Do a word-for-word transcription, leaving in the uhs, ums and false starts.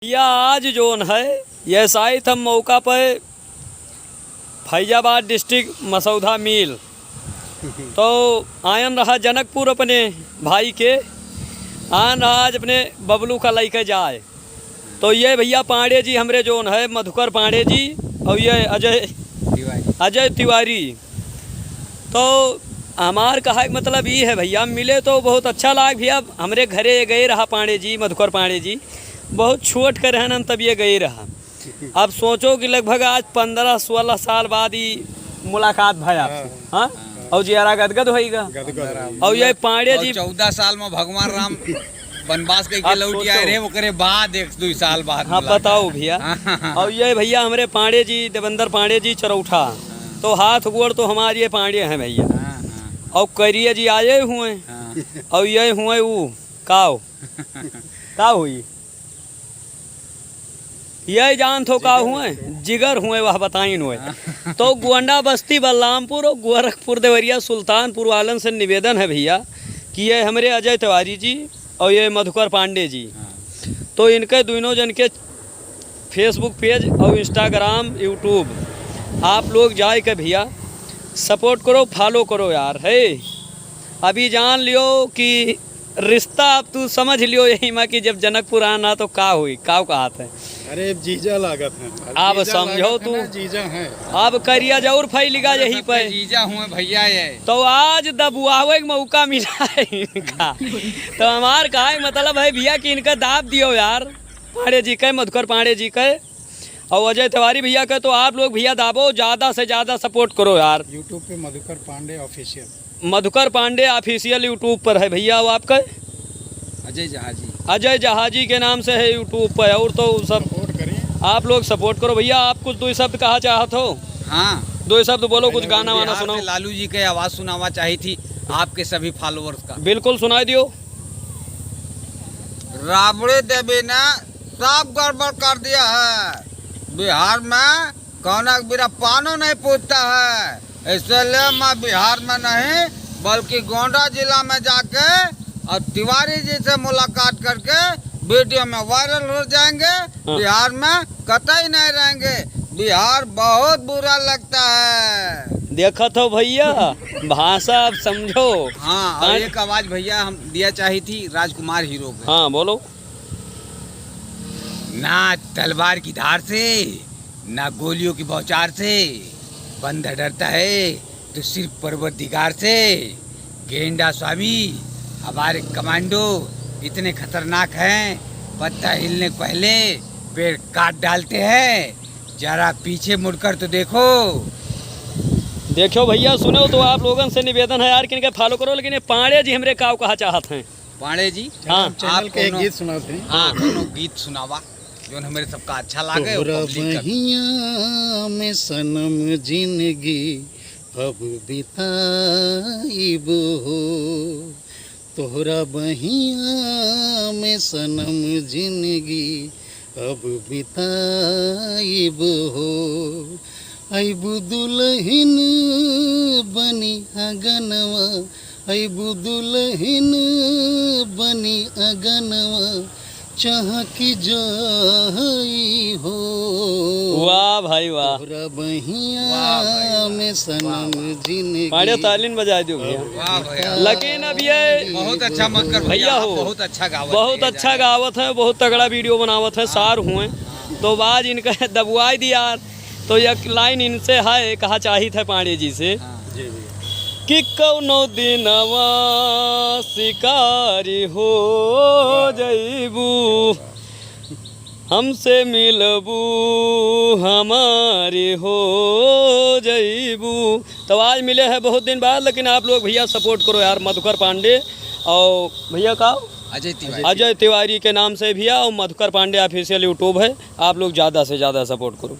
भैया, आज जौन है, यह साइत हम मौका पे फैजाबाद district मसौधा मिल, तो आयन रहा जनकपुर अपने भाई के, आयन रहा आज अपने बबलू का लइके जाए। तो ये भैया पांडे जी हमरे जौन है, मधुकर पांडे जी, और ये अजय, तिवारी। अजय तिवारी। तो हमार कहा के मतलब ई है भैया, मिले तो बहुत अच्छा लाग भैया। हमरे घरे गए रहा पांडे जी, मधुकर पांडे जी, बहुत छोट के रहन हम तब ये गए रहा। अब सोचो कि लगभग आज पन्द्रह सोलह साल बाद ई मुलाकात भय आपसे, हाँ। हाँ? और जियारा गदगद होइगा। गदगद होइगा। और ये पांडे और जी चौदह साल में भगवान राम वनवास कइके आप लौट आए सोचो। रहे, ओकरे बाद एक दुई साल बाद हाँ, मुलाकात। बताओ भैया। हाँ। और ये भैया हमरे पांडे जी, देवेंद्र पांडे जी चरौठा, हाँ। तो हाथ गोड़ तो हमारे ये पांडे हैं भैया। हाँ, हाँ। और करिए जी आए हुए। हाँ। और ये हुए ऊ, काव? का हुई? यही जानत हो का हुए? जिगर हुए, वह बताइन हुए। हाँ। तो गोंडा बस्ती बलरामपुर और गोरखपुर देवरिया सुल्तानपुर वालन से निवेदन है भैया कि ये हमरे अजय तिवारी जी और ये मधुकर पांडे जी, हाँ। तो इनके दोनों जन के Facebook page और Instagram, YouTube आप लोग जाए के भैया support करो, follow करो यार। है, अभी जान लियो कि रिश्ता अब तू समझ लियो यही मा कि जब जनकपुर आना तो का होई, का कहत है। अरे जीजा लागत है। अब जीजा समझो लागत है तू। ना, जीजा है। अब करिया जरूर फैलिगा अरे यही सबके पे। जीजा हुए भैया ये। तो आज दबुआवे के मौका मिला है इनका। तो हमार कहा मतलब है भैया कि इनका दाब दियो यार, पांडे जी के, मधुकर पांडे जी के। और अजय तिवारी भैया के तो आप लोग भैया दाबो, ज्यादा से ज्यादा support करो यार। YouTube पे मधुकर पांडे Official। मधुकर पांडे Official YouTube पर है भैया, वो आपका अजय जहाजी। अजय जहाजी के नाम से है YouTube पर, और तो सब support करें। आप लोग support करो भैया। आप कुछ दो शब्द कहा चाहत हो? हाँ। दो शब्द बोलो, कुछ पहले गाना वाना बिहार सुनाओ। से लालू जी के आवाज सुनावा चाही थी आपके सभी followers का। बिल्कुल सुनाई दियो। राबड़ी देवी ने सब गड़बड़ कर दिया है। बिहार में कौनो एक बिरा पानो नहीं पूछता है, इसलिए मैं बिहार में नहीं बल्कि गोंडा जिला में जाके और तिवारी जी से मुलाकात करके video में viral हो जाएंगे। हाँ। बिहार में कतई नहीं रहेंगे। बिहार बहुत बुरा लगता है। देखत हो भैया, भाषा अब समझो। हाँ, और हाँ। एक आवाज भैया हम दिया चाही थी राजकुमार हीरो के। हाँ, बोलो। ना तलवार की धार से, ना गोलियों की बौछार से, बंदा डरता है तो सिर्फ परवरदिगार से। गेंडा स्वामी, हमारे कमांडो इतने खतरनाक हैं, पत्ता हिलने के पहले पेड़ काट डालते हैं। जरा पीछे मुड़कर तो देखो। देखो भैया, सुनो तो आप लोगन से निवेदन है यार कि इनके follow करो, लेकिन ये पांडे जी हमरे काव कहा चाहत हैं। पांडे जी, हाँ। Channel आप के एक कोनो, गीत सुनाते हैं। हाँ, कोनो गीत सुनावा, जौन हमरे सबका अच्छा लागे, तोहरा public का। बहिया में सनम जिंदगी अब बिताइब हो, तोहरा बहिया में सनम जिंदगी अब बिताइब हो। अइबू दुलहिन बनी अगनवा, अइबू दुलहिन बनी अगनवा, चहकी जाई हो। वाह भाई वाह। तोहरा बहिया वाह भाई वाह। में सनम वाह वाह। जिंदगी। पाड़े तालिन बजाय दियो भैया। वाह भैया। लेकिन अब ये बहुत अच्छा मधुकर भैया भैया हो। बहुत अच्छा गावत बहुत है, अच्छा गावत है, बहुत तगड़ा video बनावत है, हाँ। सार हुए। तो आज इनका दबुआई दिया। तो एक line इनसे है, कहा चाहित है पांडे जी से हाँ। जी भैया। कि कौनो दिनवा शिकारी हो वाह। जइबू, हमसे मिलबू, हमारी हो जइबू। तो आज मिले हैं बहुत दिन बाद, लेकिन आप लोग भैया support करो यार, मधुकर पांडे और भैया का? अजय तिवारी। अजय तिवारी के नाम से भैया और मधुकर पांडे official YouTube है, आप लोग ज़्यादा से ज़्यादा support करो।